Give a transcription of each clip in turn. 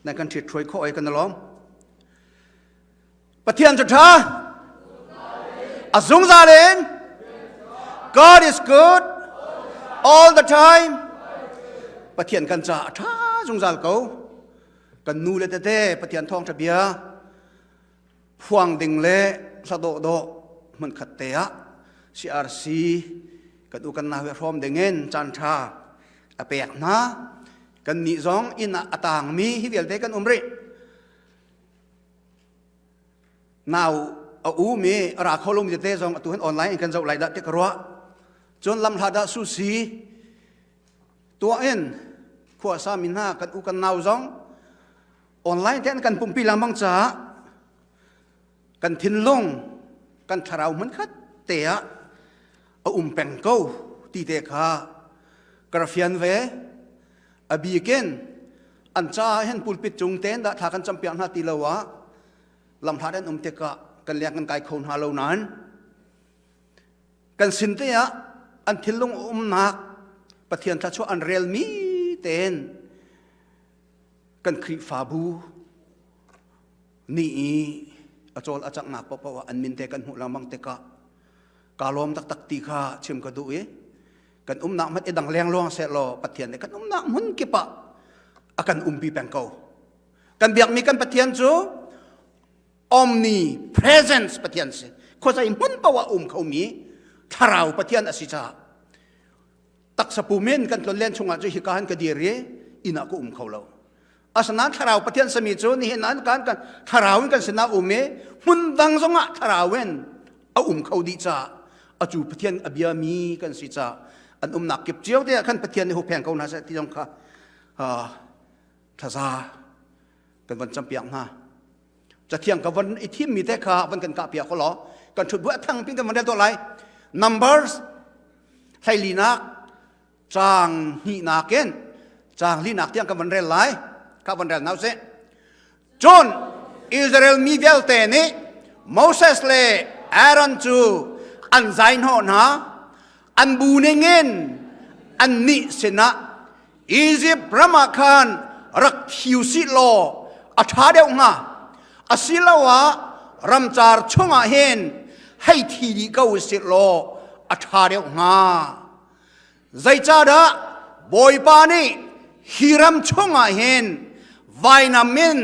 Na kan ṭhit ṭhuai khawh ai kan lawm. Pathian cu ṭha. A zungzal in. God is good all the time. Pathian kan ca a ṭha zungzal ko. Kan nu le tete Pathian thawngṭha bia phuang ding le hla dawhdawh hmunkhat te ah CRC kan u kan nau he hrawm ding in caan ṭha a pek hna. Kan nih zong inn ah a taangmi hi vialte kan um rih. Nau a um i a ra kho lomi tete zong atu hin online in kan zoh lai dah ti ka ruah. Cun lamhla dah susi tuah in khua sami hna kan u kan nau zong online ten kan pumpi lengmang caah kan thinlung kan thlarau hmunkhat te ah a um peng ko ti te kha ka ra fian ve. A bikin an caah hin pulpit cung ten dah thla kan campiak hna ti lo ah lamhlat an um tikah kan leng kan kai kho hna lo nain kan sin te ah an thinlung umnak Pathian thluachuah an relmi tein kan Khrihfabu ni i a cawl a cangnak paohpaoh ah an min te kan hmuh lengmang tikah kaa lawm taktak ti kha chim ka duh i kan umnak hmanh i dang lengluang seh law Pathian nih kan umnak hmun kip ah a kan umpi peng ko. Kan biakmi kan Pathian cu omnipresence Pathian si. Khuazei hmun paoh ah um khomi thlarau Pathian a si caah taksa pum in kan tlonlen chungah cu hika han ka dir i inn ah ka um kho lo. Asinain thlarau Pathian sami cu nihin ah kan kan thlarau in kan sinah um i hmun dang zongah thlarau in a um kho dih caah acu Pathian a biami kan si caah an umnak kip cio te ah khan Pathian nih huppheng ko hna seh ti zong kha thaza kan van campiak hna. Cathiang ka van i thimmi te kha van kan kah piak ko law kan ṭhut bu a thang pin kan van rel tuah lai. Numbers hleilinak caang hnihnak in caang linak tiang kan van rel lai. Kha van rel hna usih. Cun Israel mi vialte nih Moses le Aaron cu an zai hnawh hna. An bu ningin annih sinah Izipt ram ah khan rak thi u sih law a ṭha deuh hnga. Asiloah ramcar chungah hin hei thi dih ko u sih law a ṭha deuh hnga. Zeicahdah Bawipa nih hi ram chungah hin vainam in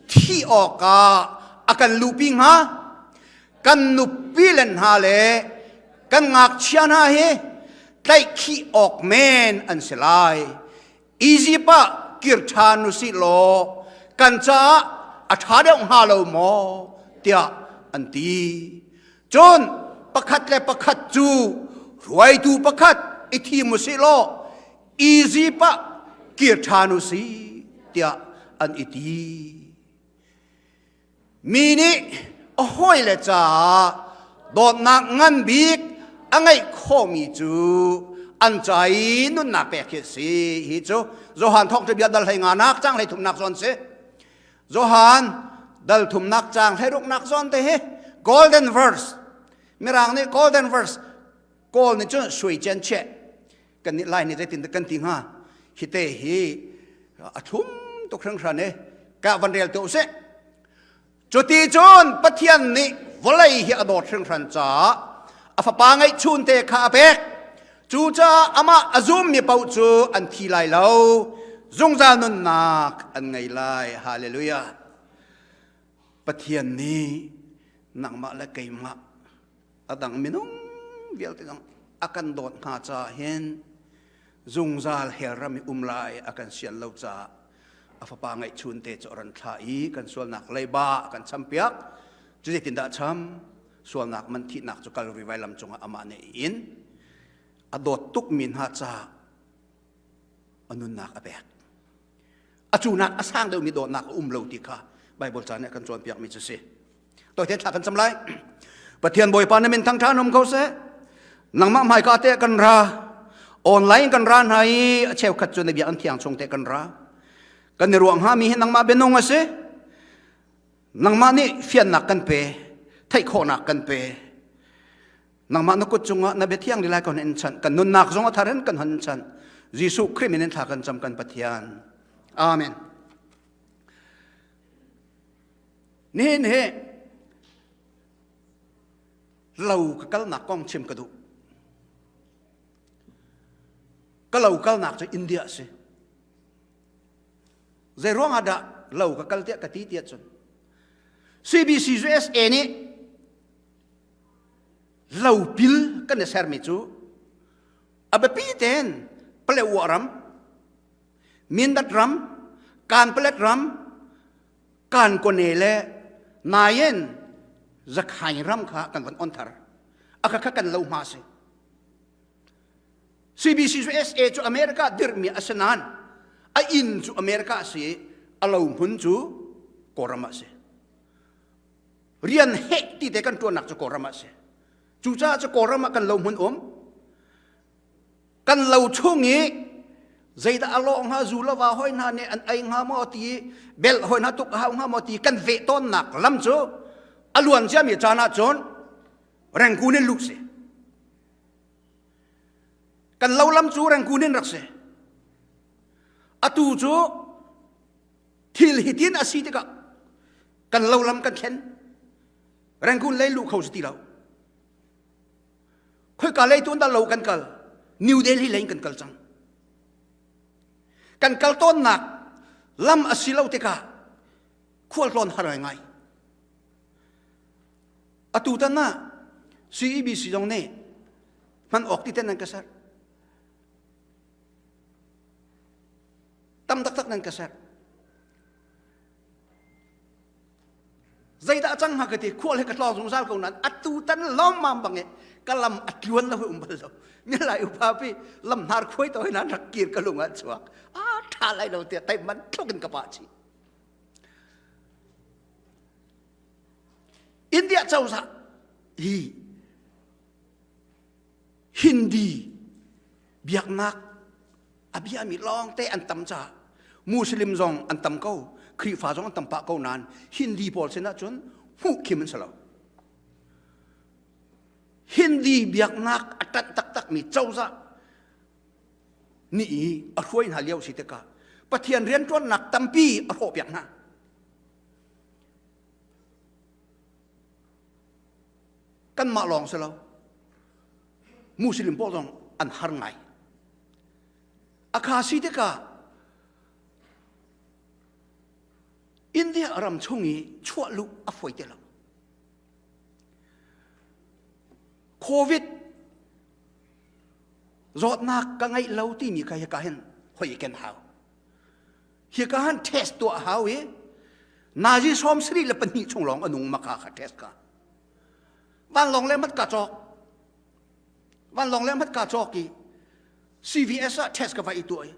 thih awkah a kan luhpi hnga? Kan nupi le hna le kan ngakchia hna hi tlaihkhih awk men an si lai. Izipt ah kir ṭhan u sih law kan caah a ṭha deuh hnga lo maw? tiah an ti. Cun pakhat le pakhat cu hruaitu pakhat i thim u sih law Izipt ah kir ṭhan u sih tiah an i ti. Mi nih a hawile caah dawtnak ngan bik a ngeih khawhmi cu an ca i nunnak pek hi a si. Hi cu Johan thawngṭha bia dal hlei nganak cang hlei thumnak zawn si. Johan dal thumnak cang hleiruknak zawn te hi golden verse mirang nih golden verse kawl nih cun sui chen che kan nih lai nih zeitin kan ti hnga hi te hi a thlum tuk hringhran e ka van rel te usih cuti cun Pathian nih vawlei hi a dawt hringhran caah a fapa ngeihchun te kha a pek Cucaah amah a zummi paoh cu an thi lai lo, zungzal nunnak an ngei lai. Hallelujah. Pathian nih nangmah le keimah a dang minung vialte zong a kan dawt hna caah hin zungzal hell ram i um lai a kan sian lo caah a fapa ngeihchun te cu a ran thlah i kan sualnak leiba a kan champiak. Cu zeitindah a cham? Sualnak man thihnak cu Kalvari vailam cungah amah nih in a dawt tukmi hna caah a nunnak a pek. A cunak a sang deuhmi dawtnak a um lo ti kha Bible ca nih a kan cawnpiakmi cu si. Toite thla kan cam lai. Pathian Bawipa na min thangṭha um ko seh. Nangmah hmaika te kan ra. Online kan ra hna i a cheukhat cu na biakinn thiang chung te kan ra. Kan i ruang hngami hi nangmah bianung a si. Nangmah nih fiannak kan pe, theih khawhnak kan pe. Nangmah na kut cungah na bia thiang lilai kan in chanh, kan nunnak zong a thar in kan hon chanh. Jesuh Khrih min in thla kan cam kan Pathian. Amen. Nihin hi lo ka kalnak kong chim ka duh. Ka lo kalnak cu India a si. Zei ruang ah dah lo ka kal tiah ka ti tiah cun CBC USA nih lopil kan i sermi cu a biapi tein Palewa ram, Mindat ram, Kanpalet ram, Kankone le Nayen Zakhain ram kha kan van on thar. A kha kha kan lo hma si. CBC USA cu America dirhmi a si nain a inn cu America a si i a lo hmun cu Kawlram ah a si. Rian heh ti te kan ṭuannak cu Kawlram ah a si. Cucaah cu Kawlram ah kan lo hmun um. Kan lo chung i zeidah a lawh hnga zu lo va hoi hna nih an ei hnga maw ti bel hoi hna tuk a hau hnga maw ti kan veh tawnnak lam cu a luan ciami caan ah cun Rangoon in luh si. Kan lo lam cu Rangoon in rak si. Atu cu thil hitin a si tikah kan lo lam kan thlen. Rangoon lei luh kho si ti lo. Khoika lei tuan dah lo kan kal. New Delhi lei in kan kal cang. Kan kal tawnnak lam a si lo tikah khualtlawn har ngai. Atu tan ah CEBC zong nih hman awk ti ten nan ka ser. Tam taktak nan ka ser. Zeidah cang hnga ka ti khual he ka tlawng zungzal ko nain atu tan lawmmam bang i ka lam a tluan lo um bal lo. Mi lai upa pi lam hnar khuai to nan rak kir ka lung ah chuak. A tha lai lo tiah tai man tluk in ka pa chi. India cozah hi Hindi biaknak a biami lawngte an tam caah Muslim zong an tam ko, Khrihfa zong an tam pah ko nain Hindi pawl sin ahcun hmuh khim an si lo. Hindi biaknak a ṭanh taktakmi cozah nih i a hruai hna lio si tikah Pathian rianṭuannak tampi a hrawhpiak hna. Kanmah lawng si lo. Muslim pawl zong an har ngai. A kha si tikah India ram chung i chuah luh a fawi te lo. Covid zawtnak ka ngeih lo timi kha hika hin hoi ken hau. Hika han test tuah hau i nazi sawm sari le pahnih chung lawng a nung maka kha test ka. Vanlawng le mat ka cawk. Vanlawng le mat ka cawk i CVS ah test ka va i tuah i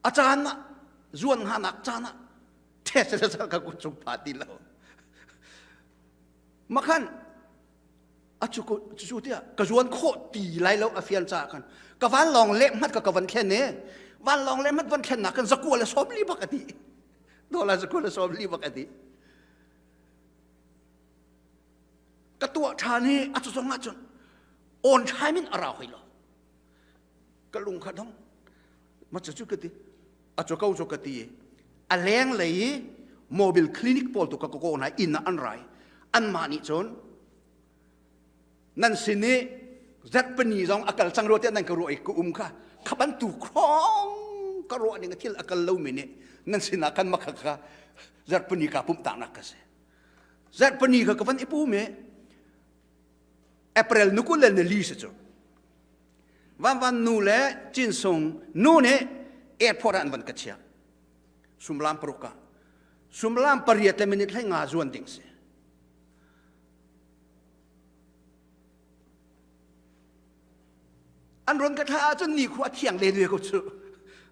a caan ah zuan hanak caan ah test le ka kut cung pha ti lo. Makhan a cu cu tiah ka zuan khawh ti lai lo a fian caah khan ka vanlawng leh hmat ka ka van thlen i vanlawng leh hmat van thlen nak khan zakua le sawm li bak a ti dollar zakua le sawm li bak a ti ka tuah ṭhan i a cu zong ah cun on time in a ra hoi lo ka lung kha dong ma cu cu ka ti a cu ko cu ka ti a leng lei i mobile clinic pawl tu ka ko na inn ah an rai anmah nih cun nan sin i zarhpini zong a kal cang rua tiah nan ka ruah i ka um kha kha bantuk khong ka ruah ning a thil a kal lomi nih nan sinah kan makha kha zarhpini ka pumh taknak ka si zarhpini kha ka van i pum i April nu kul le ni li si cu Vanvan nu le Cinsung nu nih airport ah an van ka chiah sumlam paruk ah sumlam pariat le minute hlei nga zuan ding si An ron ka thla ahcun nikhua thiang len ve ko cu.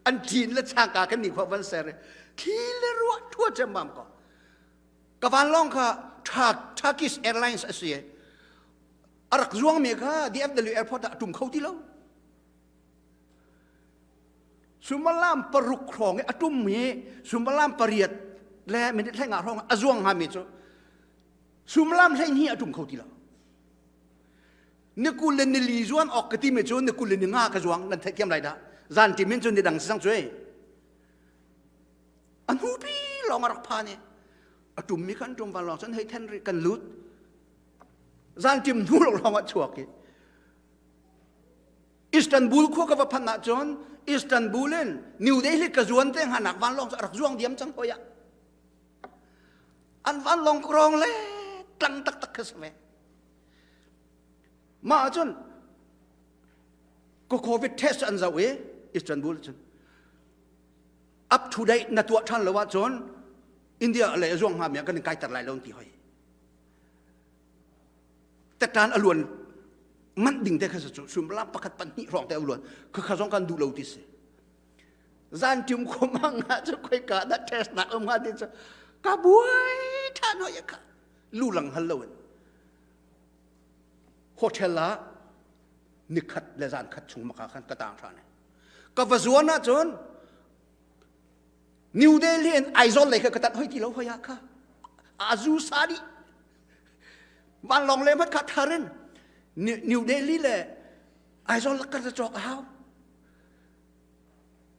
An ṭin le changka kan nikhua van ser i thli le ruah ṭhua cemmam ko. Ka vanlawng kha Turkish Airlines a si. A rak zuangmi kha DFW airport ah a ṭum kho ti lo. Sumalam paruk hrawng i a ṭum i sumalam pariat le minute hlei nga hrawng a zuang hngami cu Sumlam 12 a ṭum kho ti lo. Ni kul le nili zuan awk ka timi cu ni kul le ni nga ka zuang nan theihthiam lai dah. Zan ṭim in cun ni dang si cang cu ei. A hnupi lawng a rak phan i. A ṭummi kha an ṭum vanlawng cun hei then rih kan lut. Zanṭim hnu lawng ah chuak i Istanbul khua ka va phanh ahcun Istanbul in New Delhi ka zuan te hnganak vanlawng cu a rak zuang diam cang hoi ah. An vanlawng rong le tlang taktak kha si ve. Mah ahcun ka COVID test an zoh i Istanbul cun up to date na tuah ṭhan lo ahcun India le a zuang hngami ah kan in kaiter lai lo ti hoi. Tetan a luan manh ding te kha cu suimilam pakhat pahnih hrawng te a luan kha kha zong kan duh lo ti si. Zan ṭim khumang ah cu khoi ka dah test nak um hnga ti cu ka buai ṭhan hoi kha lu lang hal lo in hotel ah nikhat le zan khat chung maka khan ka tang ṭhan ka va zuan ahcun New Delhi in Aizawl lei kha ka tat hoi ti lo hoi ah kha azu sa dih vanlawng le hmat kha thar in New Delhi le Aizawl ka cawk a hau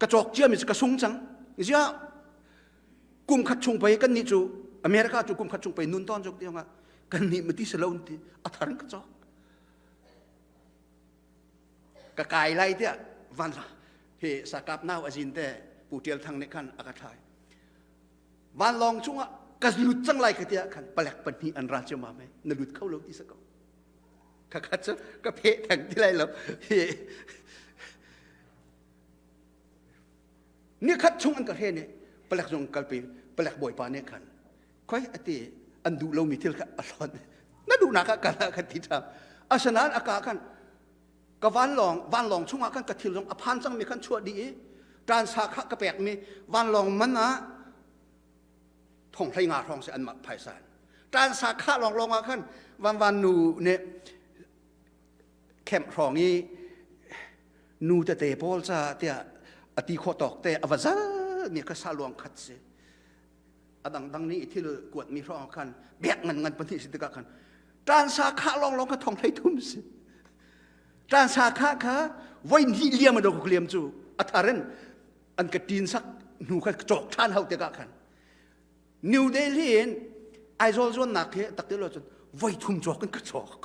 ka cawk cia mi ka sung cang zia kum khat chung pei kan nih cu America cu kum khat chung pei nun ton jok tiang ah kan nih mati salo ti a thar in ka cawk ka kai lai tiah van hi sakap nau azin te Pu Tial Thang nih khan a ka thlai vanlawng chungah ka lut cang lai ka tiah khan palek pahnih an ra ciammam he na lut kho lo ti sa ko ka khat cu ka pheh theng ti lai lo hi ni khat chung an ka hre nih palek zung kalpi palek bawipa nih khan khoi ati an duh lomi thil kha a hlon na duhnak ah kal ah kan ti ṭha asinain a ka khan ka vanlawng vanlawng chungah khan ka thil zong a phan cangmi khan chuah dih i ṭansa kha ka pekmi vanlawng man ah thong hlei nga hrawng si anmah phaisa ṭansa kha lawnglawng ah khan vanvan nu nih kemh hrawng i nu tete pawl ca tiah a ti khawh tawk te a va zal mi kha sa luang khat si a dangdang nih thil kuatmi hrawng khan bek ngan ngan pahnih si tikah khan ṭansa khah lawnglawng kha thong hlei thum si ṭansa khah kha voi hnih liam a dok liam cu a thar in an ka tin sak hnu kha cawk ṭhan hau tikah khan New Delhi in Aizawl zuannak hi tak ti lo cun voi thum cawk in ka cawk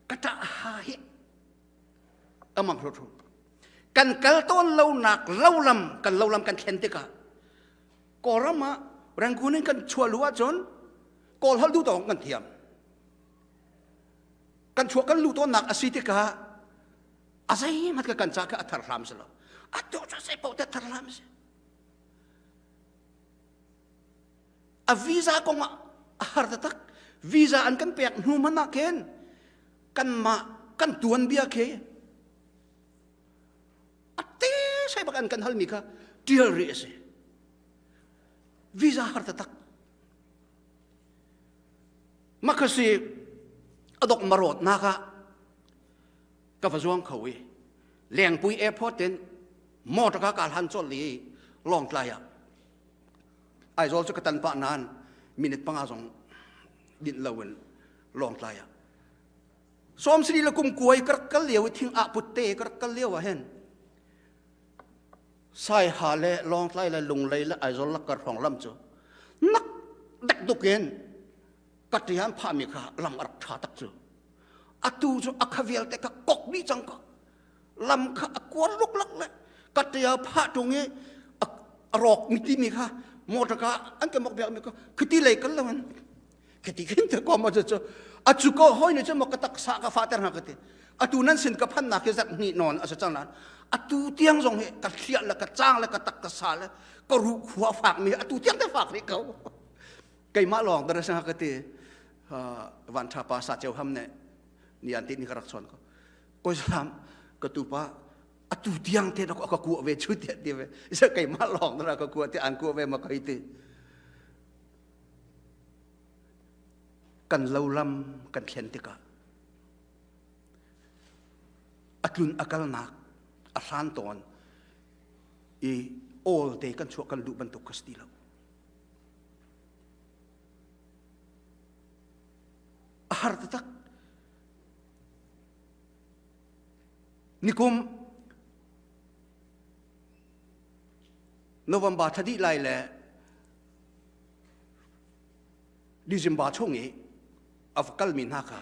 ka ṭah ha hi amang hro hro kan kal tawn lonak lolam kan lolam kan thlen tikah Kawlram ah Rangoon in kan chuah lu ahcun Kawl holh duh tawng kan thiam kan chuah kan lu tawnnak a si tikah a zeihmanh ka kan ca kha a thar hram si lo atu cu zei paoh te thar hram si a visa kong ah a har taktak visa an kan pek hnu hmanh ah khin kanmah kan tuanbia khi a te sai bak an kan halmi kha tial rih a si visa har taktak makhasi adok marot nak ah ka va zuang kho i lengpui airport in motor ka kal han chol li longtlai ah Aizawl cu ka tan pah nain minute panga zong dinh loin lawngtlai ah sawmsari le kum kuai ka rak kal lio i thing ah put te ka rak kal lio ah hin Saiha le Lawngtlai le Lunglei le Aizawl lakkar hrawng lam cu nak dek duk in ka ṭian phahmi kha lam a rak ṭha tak cu atu cu a kha vialte kha kok dih cang ko lam kha a kuar luklak le ka ṭia phah ṭung i a rawk mi timi kha motor ka an ka mok biak mi kha khiti lei kal lo in khiti khin te ko ma cu cu a cu ko hoi ni cu mo ka taksa ka fa ter hna ka ti atu nan sin ka phan nak hi zat hnih non a si cang nan atu tiang zong hi ka hliah le ka cang le ka tak ka sa le ka ruh khua fak mi atu tiang te fak rih ko keimah lawng dara sa ka ti van tha pa sa cheu ham ne ni an ti ni ka rak chon ko koi salam ka tu pa atu tiang te ka ka kuah ve chu ti ti ve isa keimah lawng dara ka kuah ti an kuah ve ma kai ti kan lolam kan thlen tikah a tlun a kalnak a hlan tawn i awl te kan chuah kan luh bantuk kha si ti lo a har taktak nikum. November thla dih lai le December chung i a va kalmi hna kha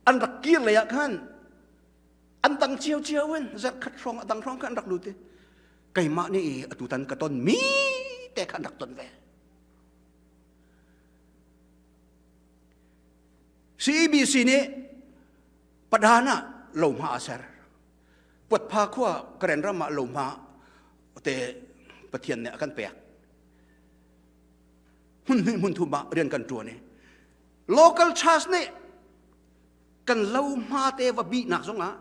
an rak kir lei ah khan an dang cio cio in zarhkhat hrawng a dang hrawng kha an rak lut i keimah nih atutan ka ton mi te kha an rak ton ve. CEBC nih Padhan ah lohma a ser. Puatpha khua Karen ram ah lohma te Pathian nih a kan pek. Hmun hnih hmun thum ah rian kan ṭuan i local church nih kan lohma te va bihnak zongah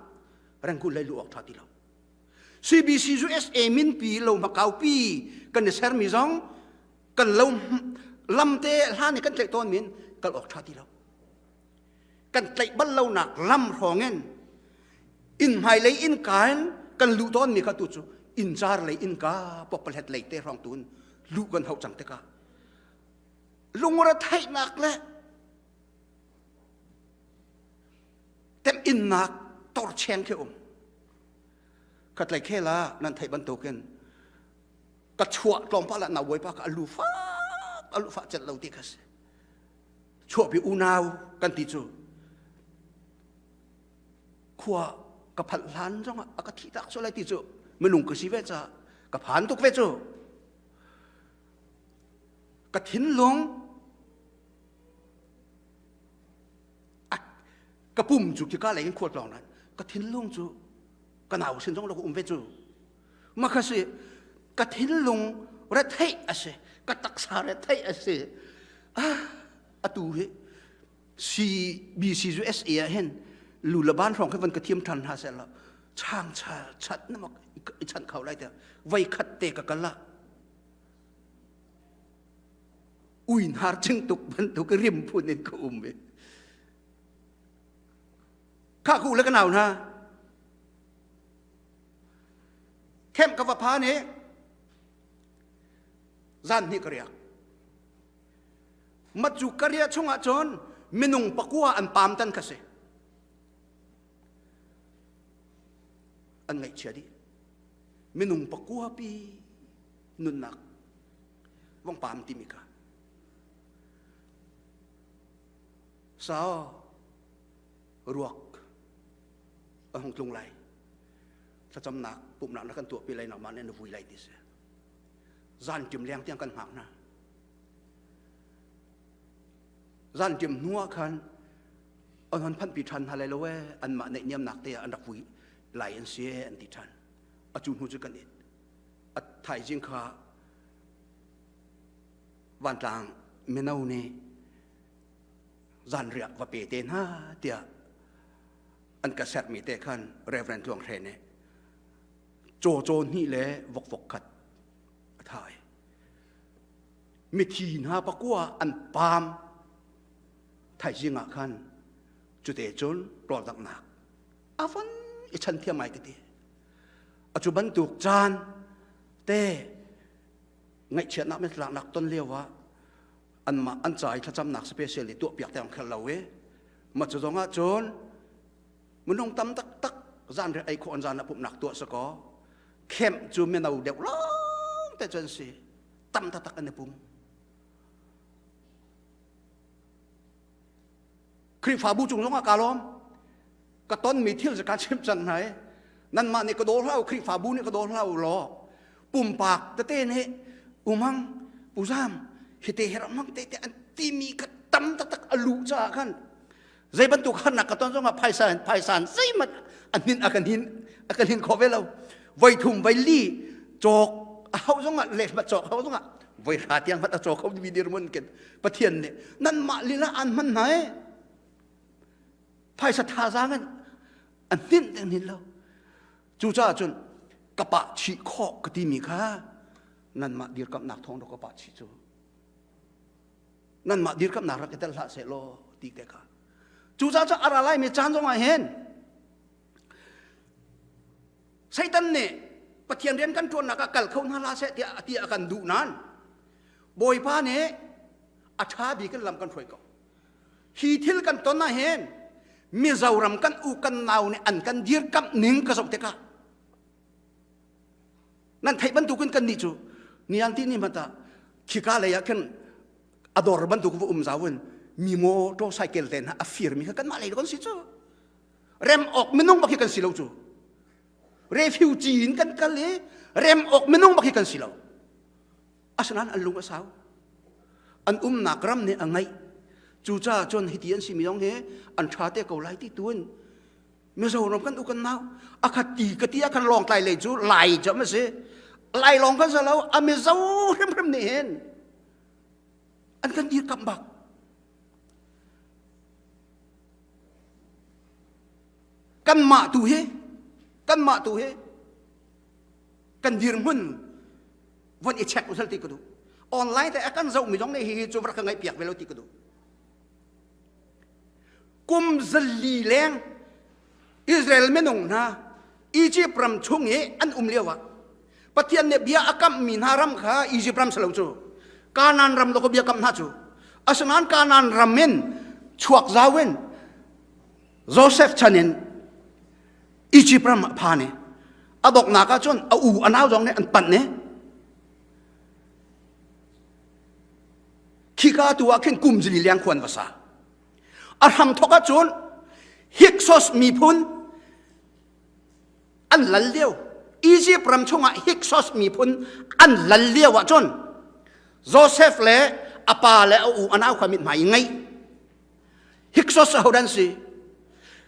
rengkul lei lu awk ṭha ti lo. CBC USA minpi lohma kaupi kan i sermi zong kan lo lam te hlan i kan tlaih tawn min kal awk ṭha ti lo. Kan tlaih bal lonak lam hrawng in inn hmailei innka in kan luh tawnmi kha tu cu inncar lei innka pokpalhet lei te hrawng tu in luh kan hauh cang tikah lungre theihnak le temhinnak torcheng khi um khatlei khel ah nan theih bantukin ka chuah tlawmpal ah na bawipa ka alu fak alu fah celh lo ti kha si chuahpi unau kan ti cu khua ka phanh hlan zongah a ka thih tak sual lai ti cu minung ka si ve ca ka phan tuk ve cu ka thinlung ka pum cu khika lei in khual tlawng nan ka thinlung cu ka nau sin zong lo ka um ve cu ma kha si ka thinlung retheih a si ka taksa retheih a si ah atu hi CBCUSA ah hin lu le ban hrawng khi van ka thiam ṭhan hna seh law chang chal chat na mak i chanh kho lai te voi khat te ka kal la ui hnar ching tuk bantuk rim phun in ka um i kha ku le ka nau hna Khem ka va phan i zan hnih ka riak. Mat cu ka riah chungah cun minung pakua an pam tan ka si. An ngaihchia dih. Minung pakua pi nunnak vong pam timi ka. Sao ruak a hung tlung lai thlacamnak pumhnak na kan tuahpi lai nangmah nih na vui lai ti si zan ṭim leng tiang kan hngak hna zan ṭim hnu ah khan an hon phanhpi ṭhan hna lai lo ee anmah neihniamnak te ah an rak vui lai an si ee an ti ṭhan a cu hnu cu kan it a thaizing kha vantlang mino nih zanriah va pe te hna tiah an ka sermi te khan Reverend Tluang Hre nih caw caw hnih le vokvok khat a thai. Mithi hna pakua an paam thaizing ah khan cute cun rawldanghnak a von i chan thiam ai ka ti. A cu bantuk caan te ngaihchiatnak mittlaknak ton lio ah anmah an ca i thlacamnak special i tuahpiak te ang khel lo i ma cu zong ah cun minung tam taktak zan re ei khawh an zan ah pumhnak tuah sakaw khem cu mino deuh lawng te cun si tam taktak an i pum Khrihfabu cung zong ah kaa lawm ka tonmi thil cu kaa chimh cang hna i nanmah nih ka daw hlah u Khrihfabu nih ka daw hlah u law pumpak tete nih umang puzam hite hi ramang te te an timi kha tam taktak a luh caah khan zei bantuk harnak ka ton zongah phaisa phaisa zeihmanh a hnin a kan hin a kan hin khawh ve lo voi thum voi li cawk a hauh zongah lehmat cawk hauh zongah voi hra tiang hmat a caw kho mi dirhmun kin Pathian nih nanmah lila an hman hna e phaisa thazaang in a hninh deng hnin lo cucaah cun ka pah chih khawh ka timi kha nanmah dirkamhnak thawng ka pah chih cu nanmah dirkamhnak rak i tel hlah seh law ti te kha cucaah cun a ra laimi caan zongah hin Satan nih Pathian rian kan ṭuannak ah kal kho hna hlah seh tiah ti a kan duh nain Bawipa nih a ṭha bik in lam kan hruai ko Hi thil kan ton ah hin Mizoram kan u kan nau nih an kan dirkamh ning ka zoh tikah. Nan theih bantukin kan nih cu nian ti ni hmanh ah khika lei ah khin a dor bantuk va um zau in mi motorcycle te hna a firmi kha kanmah lei kan si cu. Rem awk minung bak hi kan si lo cu. Refugee in kan kal i rem awk minung bak hi kan si lo. Asinain an lung a sau. An umnak ram nih a ngaih. Cucaah cun hiti an simi zong hi an ṭha te ko lai ti tu in Mizoram kan u kan nau a khat ti ka ti ah khan lawngtlai lei cu lai cu a si. Lai lawng kan si lo a Mizo hrimhrim nih hin an kan dirkamh bak. Kanmah tu hi kanmah tu hi kan dirhmun von i check usal ti ka duh online te a kan zohmi zong nih hihi cu rak ka ngaih piak ve lo ti ka duh kum zali leng Israel minung hna Egypt ram chung i an um lio ah Pathian nih bia a kamhmi hna ram kha Egypt ram si lo cu Kanaan ram lo bia kamh hna cu asinain Kanaan ram in chuak zau in Joseph chan in Egypt ram a phan i a donghnak ah cun a u a nau zong nih an panh i khika tu ah khin kum zili leng khuan va sa a hram thok ah cun Hyksos miphun an lal lio Egypt ram chungah Hyksos miphun an lal lio ah cun Joseph le a pa le a u a nau kha mithmai i ngeih Hyksos ahodah an si?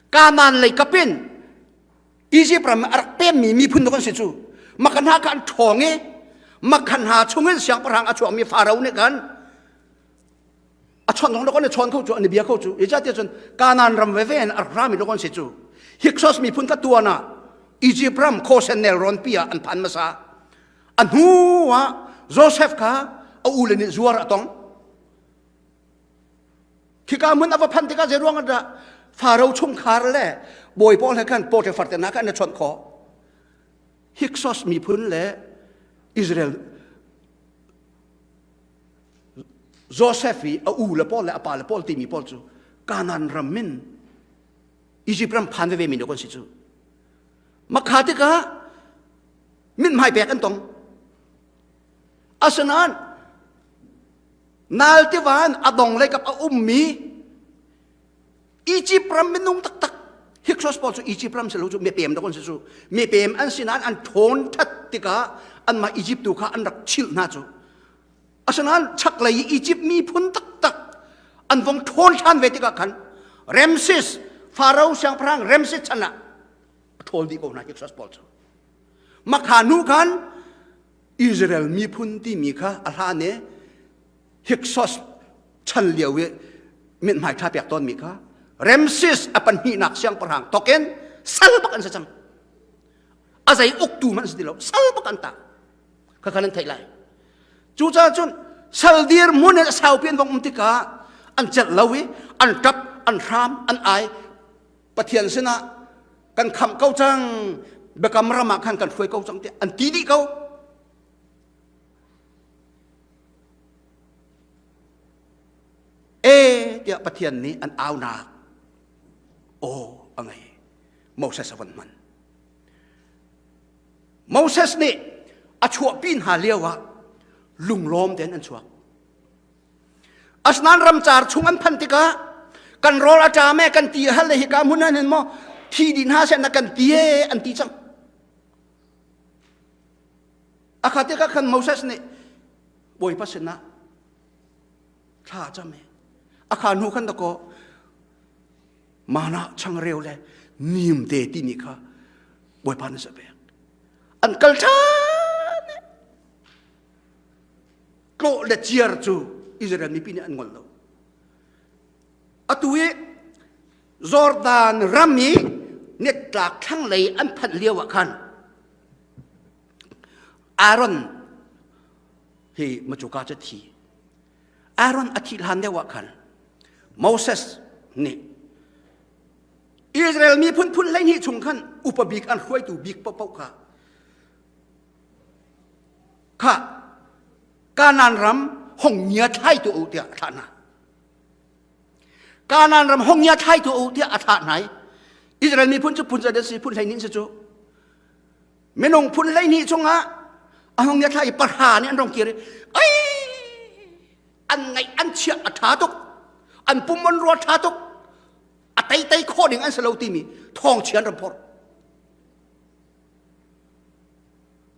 Kanaan lei kap in Egypt ram a rak pemmi miphun kan si cu. Makhan hna kha an ṭhawng i makhan hna chungin siangpahrang a chuakmi Faro nih khan a chawnh zong kan i chawn kho cu an i bia kho cu. Zeicahtiah cun Kanaan ram veve in a rak rami kan si cu. Hyksos miphun kha tuan ah Egypt ram Khosen nelrawn pi ah an phan hmasa. A hnu ah Joseph kha a ule nih zuar a tong. Khika hmun a va phanh tikah zei ruang dah Faro chungkhar le bawi pawl he khan Potiphar te hna kha an i chawnh khawh. Hyksos miphun le Israel Joseph i a u le pawl le a pa le pawl timi pawl cu Kanaan ram in Egypt ram phan veve mi kan si cu. Makha tikah mithmai pek an tong. Asinain Nal tiva in a dong leikap a ummi Egypt ram minung taktak Hyksos pawl cu Egypt ram si lo cu mipem dok an si cu mipem an si nain an ṭhawn ṭhat tikah anmah Egypt tu kha an rak chilh hna cu asinain chaklei i Egypt miphun taktak an vong ṭhawn ṭhan ve tikah khan Ramses Pharaoh siangpahrang Ramses chan ah a ṭhawl dih ko hna Hyksos pawl cu Makha hnu khan Israel miphun timi kha a hlan i Hyksos chan lio i mithmai ṭha pek tawnmi kha Ramses a pahnihnak siangpahrang tokin sal bak an si cang. A zei uktu hmanh si ti lo, sal bak an tah. Kha khan an theih lai. Cucaah cun sal dir hmun in a saupi an vong um tikah an celh lo i an ṭap, an hram, an ai. Pathian sinah kan khamh ko cang biakam ram ah khan kan hruai ko cang tiah an ti dih ko e tiah Pathian nih an aunak aw a ngei Moses a von hman Moses nih a chuahpi hna lio ah lunglawm tein an chuak Asinain ramcar chung an phanh tikah kan rawl a ṭam e kan ti a hal le hika hmun ah hin maw thi dih hna seh na kan ti e an ti cang. A kha tikah khan Moses nih Bawipa sinah thla a cam e. A kha hnu khan dakaw mana changreu le nimte timi kha Bawipa nih a pek. An kal ṭhan tlawh le ciar cu Israel mipi nih an ngol lo. Atu i Jordan ram i nitlak thlanglei an phanh lio ah khan Aaron hi macuka cu thi. Aaron a thih hlan deuh ah khan Moses nih Israel miphun phun 12 chung khan upa bik an hruaitu bik paohpaoh kha Khah, Kanaan ram hong ngia thlai tu u tiah a thlah hna. Kanaan ram hong ngia thlai tu u tiah a thlah hna i Israel miphun cu phun zat si phun 12 si cu. Minung phun 12 chungah A hong thla i pahra nih an rong kir i ai an ngaih an chiah a ṭha tuk an pum an rua ṭha tuk a tei tei khawh ding an si lo timi thawngchia an ram phorh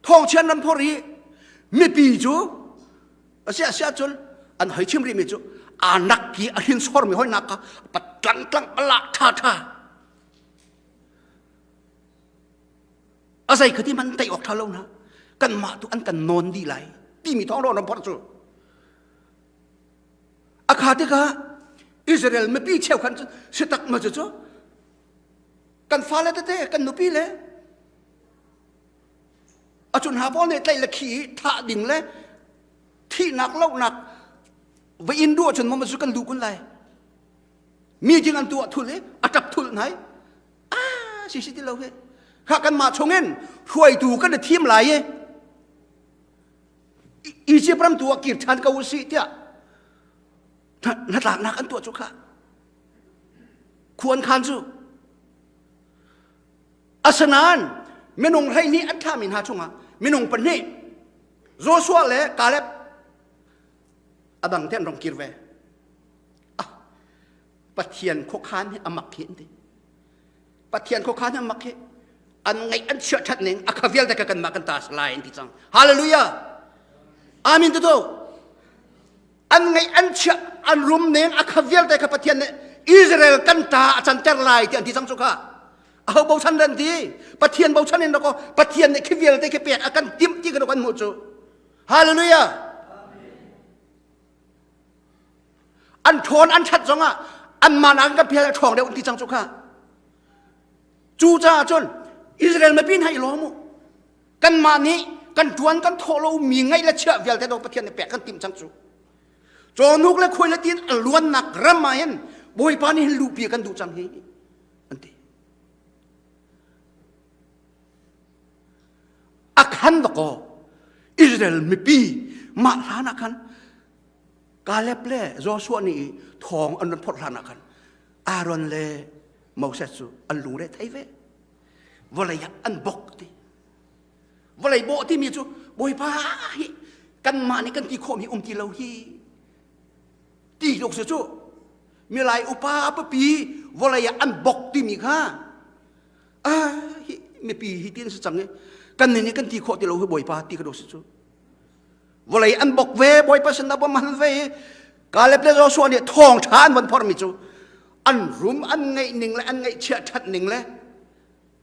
thawngchia an ram phorh i mipi cu a si a si ahcun an hoi chim rihmi cu aa nak ki a hrinsormi hoinak kha patlang tlang ala ṭha ṭha a zei khati man tei awk ṭha lo na kanmah tu an kan nawn dih lai timi thawng ro ram phorh cu a kha tikah Israel mipi cheukhat cu si tak ma cu cu kan fale tete kan nupi le a cun ha pawl nih tlaih le khi thah ding le thihnak lohnak va in duh ahcun mama cu kan duh kun lai meeting an tuah thul i a ṭap thul nai ah si si ti lo he kha kanmah chungin hruaitu kan i thim lai i Egypt ram tu ah kir ṭhan ko usih tiah hnatlaknak an tuah cu kha khuan khan cu asinain minung 12 an thlahmi hna chungah minung pahnih Joshua le Caleb a dang te an rong kir ve ah Pathian khuakhan hi a mak hi an ti Pathian khuakhan hi a mak hi an ngaih an chiah ṭhat ning a kha vialte ka kanmah kan ta lai an ti cang hallelujah amen tu an ngaih an chiah an rum ning a kha vialte kha Pathian nih Israel kan ta a canter lai ti an ti cang cu kha aho bochan ran ti Pathian bochan in ko Pathian nih khi vialte khi pek a kan timh ti kan kan hmuh cu hallelujah an ṭhawn an ṭhat zongah anmah nakin kan phial a ṭhawng deuh an ti cang cu kha cu caah cun Israel mipi hna i lawm u kanmah nih kan ṭuan kan thawh lo mi ngaih le chiah vialte do Pathian nih pek kan timh cang cu cawhnuk le khuai le tin a luannak ram ah hin Bawipa nih hin luhpi kan duh cang hi an ti a khan dakaw Israel mipi mah hlan ah khan Caleb le Joshua nih thawng an ron phorh hlan ah khan Aaron le Moses cu an lungre thei ve vawlei ah an bok ti vawlei bawh timi cu Bawipa hi kanmah nih kan ti khawhmi um ti lo hi ti tluk si cu milai upa papi vawlei ah an bok timi kha ah hi mipi hi tin si cang i kan nih kan ti khawh ti lo hi Bawipa ti ka do si cu vawlei an bok ve bawipa sin ah bom hal ve i Caleb le Joshua nih thawng ṭha an von phormi cu an rum an ngeih ning le an ngeihchiah ṭhat ning le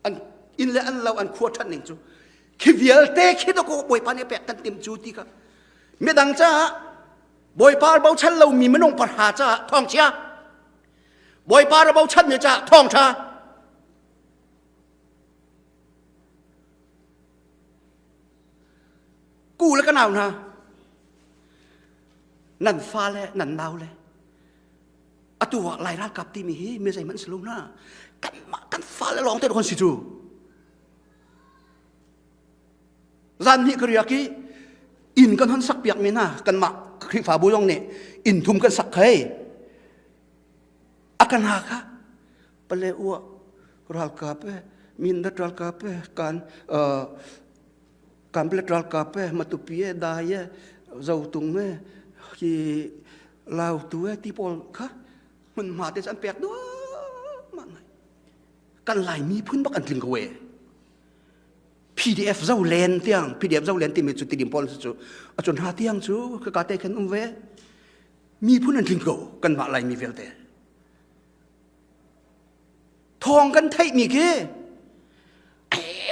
an inn le an lo an khua ṭhat ning cu khi vialte khi dawkaw bawipa nih pek kan tim cu ti kha midang caah bawipa bochan lomi minung pahra caah thawngchia bawipa ra bochanmi caah thawngṭha Ku le ka nau hna nan fa le nan nau le atu ah lai ralkap timi hi mi zeihmanh si lo na kanmah kan fa le lawng te kan si cu zan hnih ka riak i inn kan hon sak piak mi hna kanmah Khrihfabu zong nih inn thum kan sak khei a kan ha kha pale ua ralkap e mindat ralkap e kan Kanpetlet ralkap e Matupi e Dai e Zotung e hi Lautu e ti pawl kha hmunhma te an pek duahmah ngai kan Lai miphun bak an tling ko e PDF zo len tiang PDF zo len timi cu tidim pawl cu a cun ha tiang cu ka ka te khan um ve miphun an tling ko kanmah Laimi vialte thawng kan theihmi khi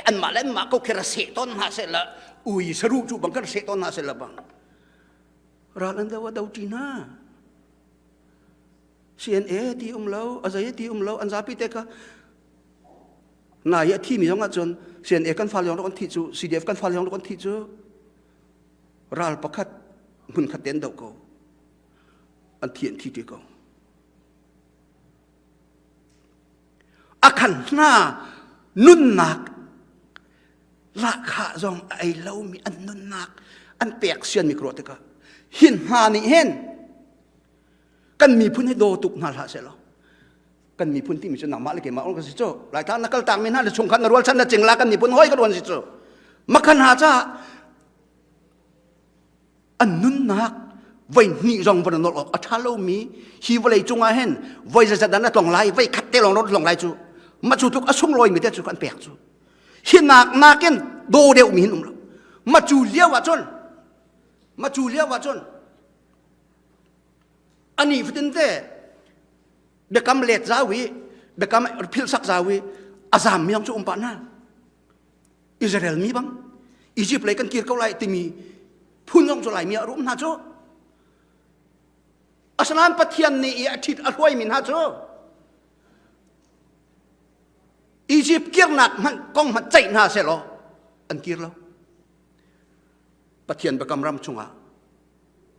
anmah le anmah ko khi ra seh tawn hna seh la ui saru cu bang kan seh tawn hna seh la bang ral an do a do ṭi hna CNA ti um lo a zei ti um lo an zapi te kha nai a thi mi zong ahcun CNA kan fa lawng an thi cu CDF kan fa lawng an thi cu ral pakhat hmun khat te an do ko an thi an thi ti ko A khan hna nunnak lahkhah zong a ei lomi an nunnak an pek sianmi ka ruah tikah hin hna nih hin kan miphun hi daw tuk hna hlah seh law kan miphun timi cu nangmah le keimah ka si cu laitlang na kal tak mi hna na chungkhat na rualchan na cingla kan miphun hoi ka ruan si cu makhan hna caah. An nunnak voi hnih zong van nolh awk a ṭha lomi hi vawlei cungah hin voi zeizat dah na tlong lai, voi khat te lawng na tlong lai cu. Mah cu tluk a sunglawi mi te cu kan pek cu. Hi nak nakin daw deuh mi hin um lo. Mah cu lio ah cun mah cu lio ah cun ani fatin te biakam let zau i biakam philhsak zau i a zam mi cu um pah na Israel mi bang Egypt lei kan kir ko lai timi phun zong cu lai mi a rum hna cu asinain Pathian nih i a ṭhit a hruai mi hna cu Egypt kirnak hmanh kong hmanh ceih hna sehlaw an kir lo Pathian biakam ram chungah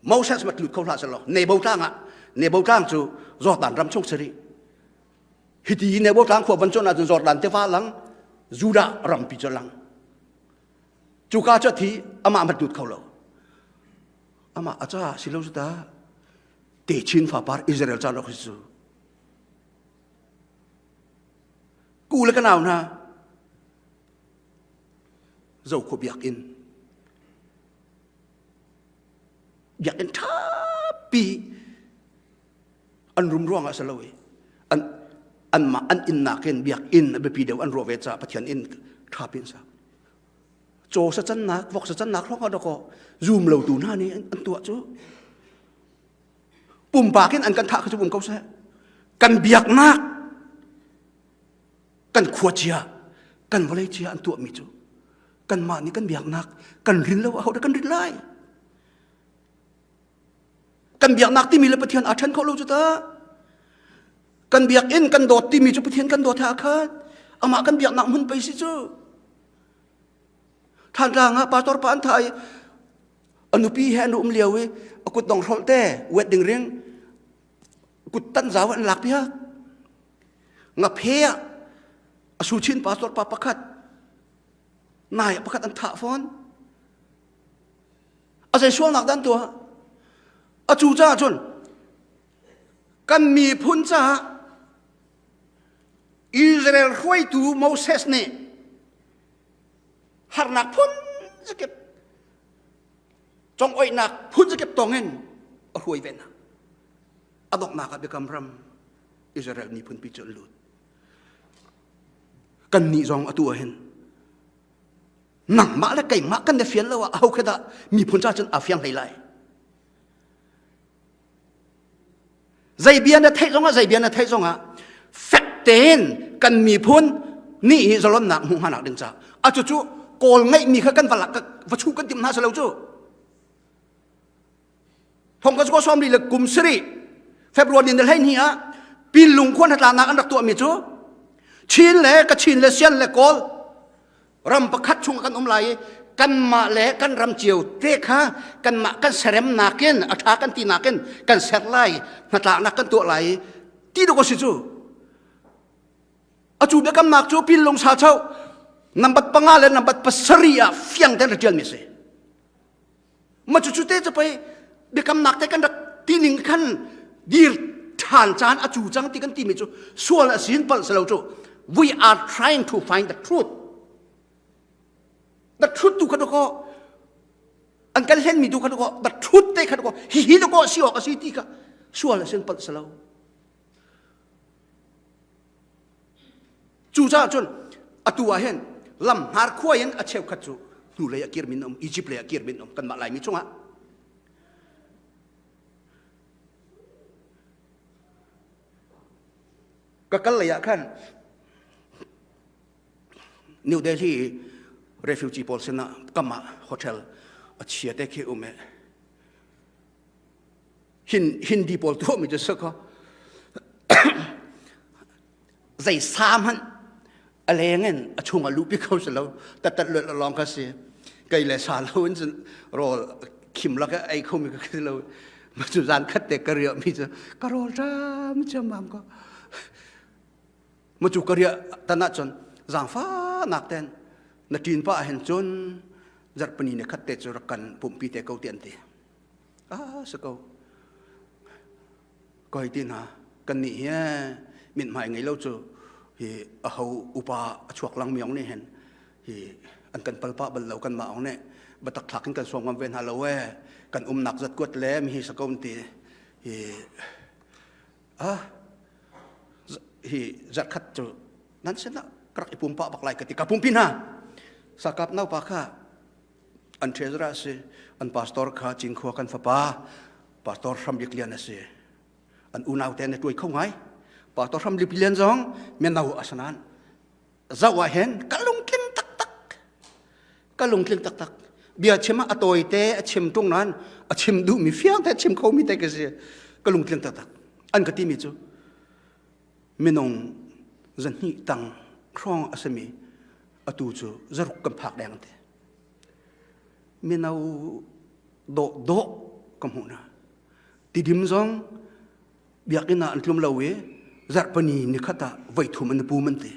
Moses mat lut kho hlah selaw Nebo tlang ah Nebo tlang cu Jordan ram chung sari hiti Nebo tlang khua van chon ahcun Jordan tiva lang Judah rampi cu lang cuka cu thi amah mat lut kho lo amah a ca si lo ta techin fapar Israel ca lo cu ku le ka nau hna Zokhua biakinn biakinn ṭhapi an rum ruangah si lo i an anmah an inn nakin biakinn a biapi deuh an ruah ve caah Pathian inn ṭhapi an sak. Caw sa cannak, vok sa cannak hrawng ah dawkaw zum lotu hna nih an tuah cu. Pumpak in an kan thah kha cu um ko seh. Kan biaknak kan khua cia kan vawlei cia an tuahmi cu kanmah nih kan biaknak kan rin lo aho dah kan rin lai kan biaknak timi le Pathian aa ṭhen kho lo cu ta kan biakinn kan dawt timi cu Pathian kan dawt ha khat amah kan biaknak hmun pei si cu Thantlang ah pastor pa an thah i a nupi he an um lio i a kut dong hrolh te wedding ring kut tan zau an lak piak ngaphe ah a suchin pastor pa pakhat nai pakhat an thah fawn a zei sualnak dan tuah a cu caah cun kan miphun caah Israel hruaitu Moses nih harnak phun zakip congoihnak phun zakip tongin a hruai ve hna a donghnak ah biakam ram Israel miphun pi cu an lut. Kannih zong atu ah hin nangmah le keimah kan i fian lo ah aho khi dah miphun ca cun aa fiang hlei lai. Zei bia na theih zongah zei bia na theih zongah fek tein kan miphun nih hi zalonnak hmuh hnganak ding ca a cu cu kawl ngeihmi kha kan va lak va chuh kan timh hna si lo cu Thong ka sawm li le kum sarih February ni 12 ah Pinlung khua hnatlaknak an rak tuahmi cu Chin le Kachin le Sian le Kawl ram pakhat chung kan um lai i kanmah le kan ram cio te kha kanmah kan serem nakin a ṭha kan ti nakin kan ser lai hnatlaknak kan tuah lai ti dawk a si cu a cu biakamnak cu Pinlung sa cho nambat panga le nambat pasarih ah fiang tein rak ṭialmi a si Ma cu te cu pei biakamnak te kan rak tining khan dir ṭhan caan a cu cang ti kan timi cu sual a sin palh si lo cu we are trying to find the truth the truth tu kha ko an kan hlenmi tu kha ko the truth te kha ko hi hi ko si awk a si ti kha sual a sin palh si lo Cucaah cun atu ah hin lam hnar khua in a cheukhat cu hnulei a kirmi an um, Egypt lei a kirmi an um kanmah Laimi chungah. Ka kal lei ah khan New Delhi refugee pawl sinah kam ah hotel a chia te khi um e. Hindi pawl tuahmi cu si ko. Zei sa hmanh a leng in a chung a luhpi kho si lo. Tatat luat lawng ka si. Kei le sa lo in cun rawl khim lak ei kho mi ka si lo. Ma cu zan khat te ka riah mi cu ka rawl ṭam chiammam ko. Ma cu ka riah tan ahcun zaangfahnak ten na ṭin pa hin cun zarhpini ni khat te cu rak kan pumhpi te ko ti an ti. Ah si ko. Koi ti hna kan nih hi mithmai ngei lo cu hi aho upa a chuak lang mi ong nih hin hi an kan palpah bal lo kan mah ong nih. Batak thlak in kan sawm ngam ve hna lo e. Kan umnak zat kuat le mi hi sakom ti hi ah hi zarkhat cu nan sinah ka rak i pumpa bak lai ka ti ka pumpi hna. Sakap naupa kha an treasurer a si an pastor kha Cinkhua kan fapa pastor Hram Bik Lian a si an unau te na tuai kho ngai pastor Hram Bik Lian zong mino a sanan zoh ah hin ka lungtling taktak ka lungtling taktak bia chim ah a tawi te a chim tung nan a chim duh mi fiang te chim kho mi te ka si ka lungtling taktak an ka ti mi cu minung zahnih tang hrawng a simi atu cu zaruk kan phak deng te mino dawh dawh ka hmuh hna tidim zong biakinn ah an tlum lo i zarhpani nikhat ah voi thum an pum an ti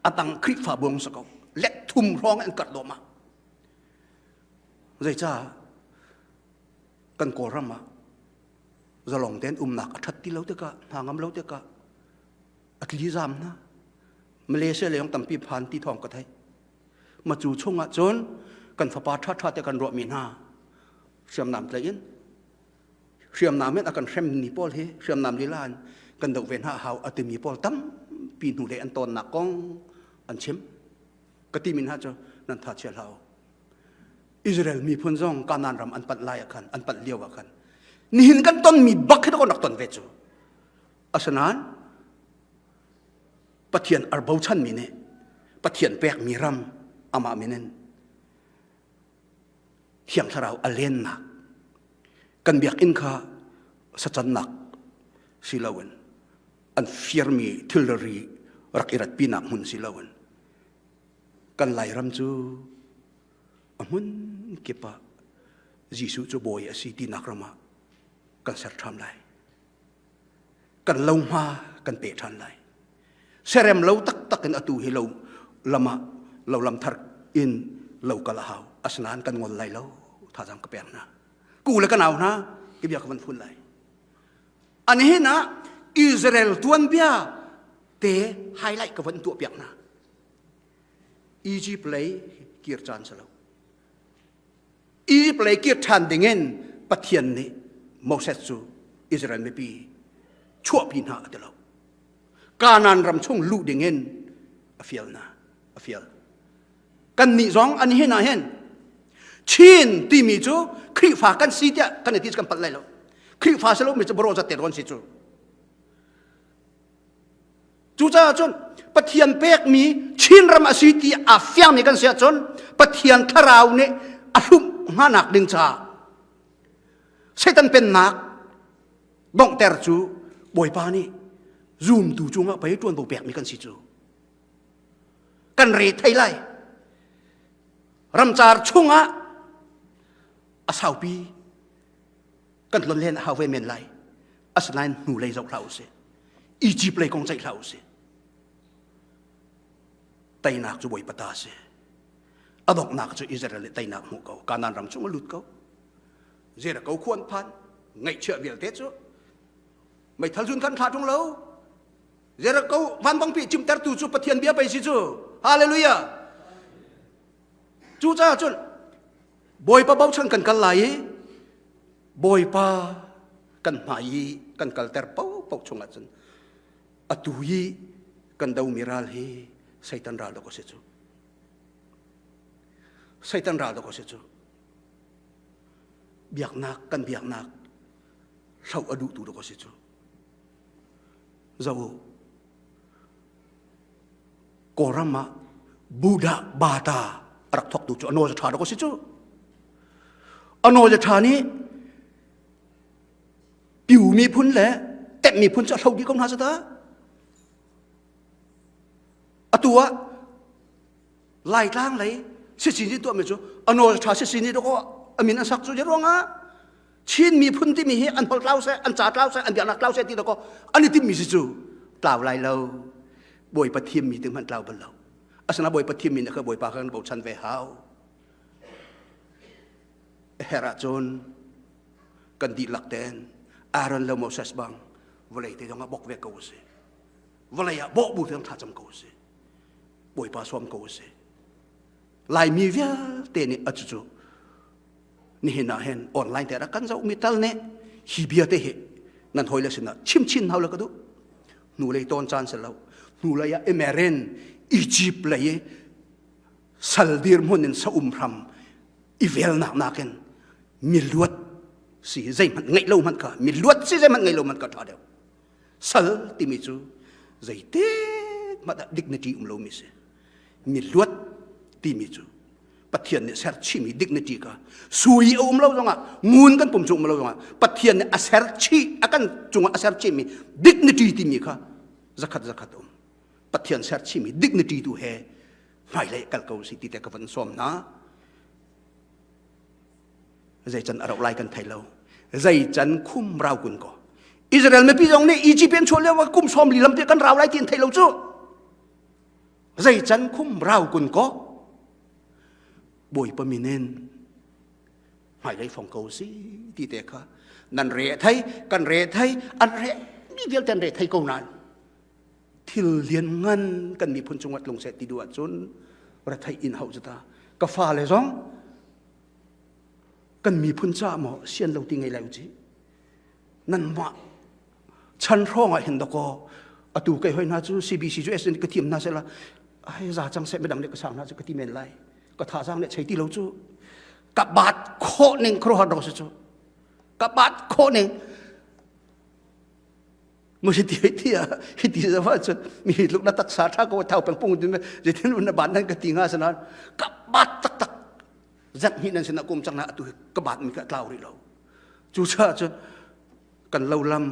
atang Khrihfa buang sa ko let thum hrawng an karh dawh ma zeicah kan Kawlram ah zalong tein umnak a ṭhat ti lo tikah hna ngam lo tikah a tli zam hna Malaysia leng tampi phan ti thawng ka theih ma cu chungah cun kan fapa ṭhaṭha te kan ruahmi hna hriamnam tlaih in hriamnam in a kan hremmi pawl hi hriamnam lila in kan doh ve hna hau a timi pawl tampi hnu le an tawnnak kong an chim ka timi hna cu nan tha chia hlah u Israel miphun zong Kanaan ram an panh lai ah khan an panh lio ah khan nihin kan tonmi bak hi kan rak ton ve cu asinain Pathian ar bochanmi nih Pathian pekmi ram amah min in Thiang Thlarau a lennak kan biakinn kha sacannak si loin an firmi thilri rak i ratpinak hmun si loin kan Lairam cu a hmun kip ah Jesuh cu bawi a si tinak ram ah kan ser ṭhan lai. Kan lohma kan pe ṭhan lai. Serem lo taktak in atu hi lo lam ah lo lam thar in lo kal a hau. Asinain kan ngol lai lo. Thazaang ka pek hna. Ku le ka nau hna, ki bia ka van fun lai. Anihin ah Israel tuanbia te highlight ka van tuah piak hna. Egypt lei kir caan si lo. Egypt lei kir ṭhan dingin Pathian nih Moses cu Israel mipi chuahpi hna a ti lo. Kanaan ram chung luh dingin a fial hna, a fial. Kannih zong an hin ah hin Chin timi cu Khrihfa kan si tiah kan i ti kan palh lai lo. Khrihfa si lomi cu baro zat te rawn si cu. Cucaah cun Pathian pekmi Chinram a si ti a fiangmi kan si ahcun Pathian thlarau nih a hlumh hnganak ding caah Satan pennak donghter cu Bawipa nih zumtu cungah pei ṭuanvo pekmi kan si cu. Kan re thei lai. Ramcar chungah a saupi kan tlon len a hau ve men lai asinain hnu lei zoh hlah usih Egypt lei kong ceih hlah usih teinak cu Bawipa ta si a donghnak cu Israel nih teinak hmuh ko Kanaan ram chung a lut ko Jericho khuan phan ngaihchiah vialte cu meithal zun kan thla ṭung lo Jericho vanpangpi cimtertu cu Pathian bia pei si cu hallelujah cucaah cun Bawipa bochan kan kal lai i Bawipa kan hmai i kan kalter paohpaoh chungah cun atu i kan domi ral hi Satan ral dawk a si cu. Satan ral dawk a si cu. Biaknak kan biaknak hloh a duhtu dawk a si cu. Zo u. Kawlram ah Buddha Bata a rak thawktu cu a nawl ṭha dawk a si cu. A nawl ṭha nih Piu miphun le Tet miphun cu a hlo dih ko hna cu ta. Atu ah Laitlang lei sisin nih tuahmi cu a nawl ṭha sisin nih dawk a min an sak cu ruangah Chin miphun timi hi an holh tlau seh, an ca tlau seh, an biaknak tlau seh ti dawkaw an i timmi si cu tlau lai lo. Bawipa thimmi ti hmanh tlau bal lo. Asina Bawipa thimmi nih kha Bawipa kan bochan ve hau. Her ahcun kan dihlak ten Aaron le Moses bang vawlei te zong ah bok ve ko si. Vawlei ah bawh bu tiang thlacam ko si. Bawipa sawm ko si. Laimi vialte nih a cucu. Nihin ah hin online te rak kan zoh mi tal nih hi bia te hi nan hoi le sinah chim chin hau le ka duh. Hnulei tawn caan si lo. Hnulei ah Emerin Egypt lei i sal dirhmun in sa um hram i velnak nakin mi luat si zeihmanh ngeih lo hmanh kha mi luat si zeihmanh ngeih lo hmanh kha ṭha deuh. Sal timi cu zeite hmanh ah dignity um lomi si. Mi luat timi cu Pathian nih ser chihmi dignity kha sui a um lo zongah ngun kan pum cu um lo zongah Pathian nih a ser chih a kan cungah a ser chihmi dignity timi kha zakhat zakhat um. Pathian ser chihmi dignity tu he hmailei kal ko si ti te ka van sawm hna. Zei can a rauh lai kan thei lo. Zei can khum rau kun ko. Israel mipi zong nih Egypt an chuah lio ah kum sawm li lam te kan rau lai ti an thei lo cu. Zei can khum rau kun ko. Bawipa min in hmailei fong ko si ti te kha nan re thei kan re thei an re mi vialte an re thei ko nain thil lian ngan kan miphun cungah tlung seh ti duh ahcun retheih in hauh cu ta ka fale zong kan miphun caah maw sian lo ti ngei lai u ci nanmah chan hrawng ah hin dakaw atu kei hoi hna cu CBC cu SN ka thiam hna sela ai za cang seh midang nih ka sang hna cu ka ti men lai ka thazaang nih chei ti lo cu ka bat khawh ning khuaruahhar dawh si cu ka bat khawh ning Mu hi ti ti ah hi ti zawa cun mi hi tluk na taksa tha ko thau peng pung din zeitin un na ban nan ka ti nga sanan ka bat taktak zat hi nan sinah kum chang na atu ka bat mi ka tlau ri lo cu cha cun kan lo lam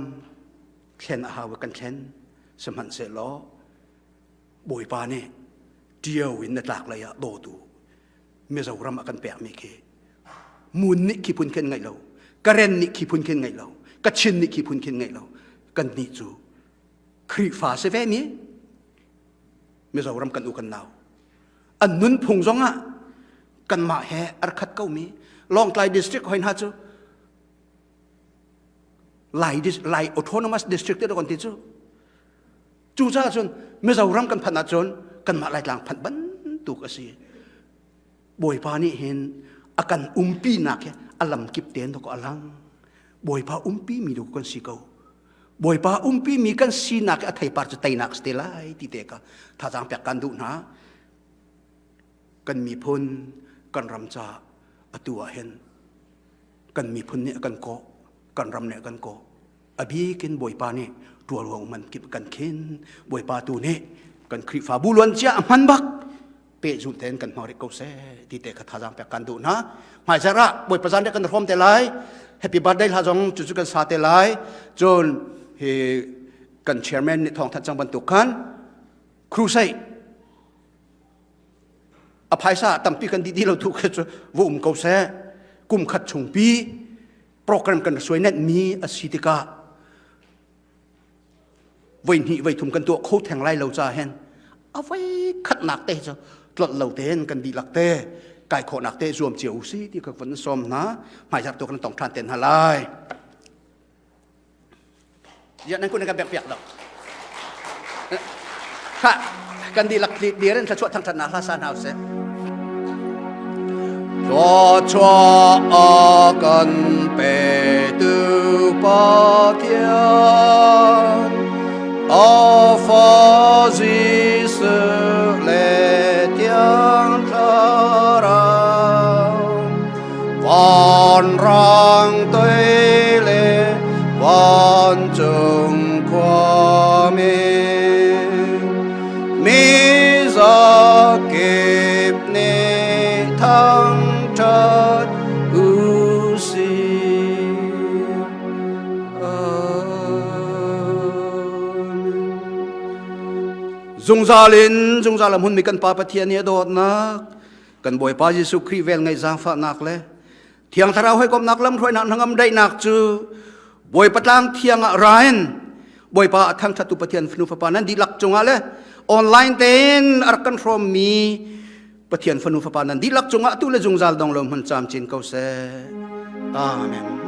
thlen a hau kan thlen sihmanhsehlaw bawipa nih ṭio in na tlak lei ah dawtu Mizoram a kan pekmi khi Mun nih khi phun khin ngaih lo Karen nih khi phun khin ngaih lo Kachin nih khi phun khin ngaih lo kan nih cu Khrihfa si ve mi Mizoram kan u kan nau an nunphung zong ah kanmah he ar khat ko mi Lawngtlai district hoi hna cu Lai Lai Autonomous District te kan ti cu Cucaah cun Mizoram kan phanh ahcun kanmah Laitlang phanh bantuk a si. Bawipa nih hin a kan umpinak hi a lamkip tein dawkaw a lang. Bawipa umpi mi dawkaw kan si ko. Bawipa umpi mi kan sinak hi a theipar cu teinak si te lai ti te ka thazaang pek kan duh hna. Kan miphun kan ram ca atu ah hin kan miphun nih a kan kawh, kan ram nih a kan kawh. A bikin Bawipa nih ṭualruang man kip kan khin. Bawipa tu nih kan Khrihfabu luancia a hman bak pehzulh tein kan hmang rih ko seh ti te kha thazaang pek kan duh hna. Hmaizarh ah Bawipa zan kan hrawm te lai. Happy birthday hla zong cu cu kan sa te lai. Cun hi kan chairman nih thawngthanh cang bantuk khan crusade a phaisa tampi kan dih dih lo tu khi cu va um ko seh. Kum khat chungpi program kan suai net mi a si tikah voi hnih voi thum kan tuah kho theng lai lo ca hen a voi khatnak te cu tlolh lo tein kan dihlak te kai khawhnak te zuam cio u si ti ka van sawm hna hmaizarh tu kan tong ṭhan te hna lai Ya nan kun kan pek piak do. Kha kan dihlak dir in thluachuah thangṭhatnak hla sa hna usih. Thluachuah a kan petu Pathian a fa Jesuh le Thiang Thlarau Vanrang tui le vancung khuami mi zakip nih thangṭhat u sih. Amen. Zungzal in zungzal a hmunmi kan Pa Pathian i a dawtnak Kan Bawipa Jesuh Khrih vel ngeih zaangfahnak le Thiang Thlarau hawikomhnak lamhruainak hnangam daihnak cu Bawipa tlang thiang ah ra in Bawipa a thangṭhattu Pathian fanu fapa nan dihlak cungah le online tein a rak kan hrawmmi Pathian fanu fapa nan dihlak cungah tu le zungzal dong lo hmun camcin ko seh. Amen.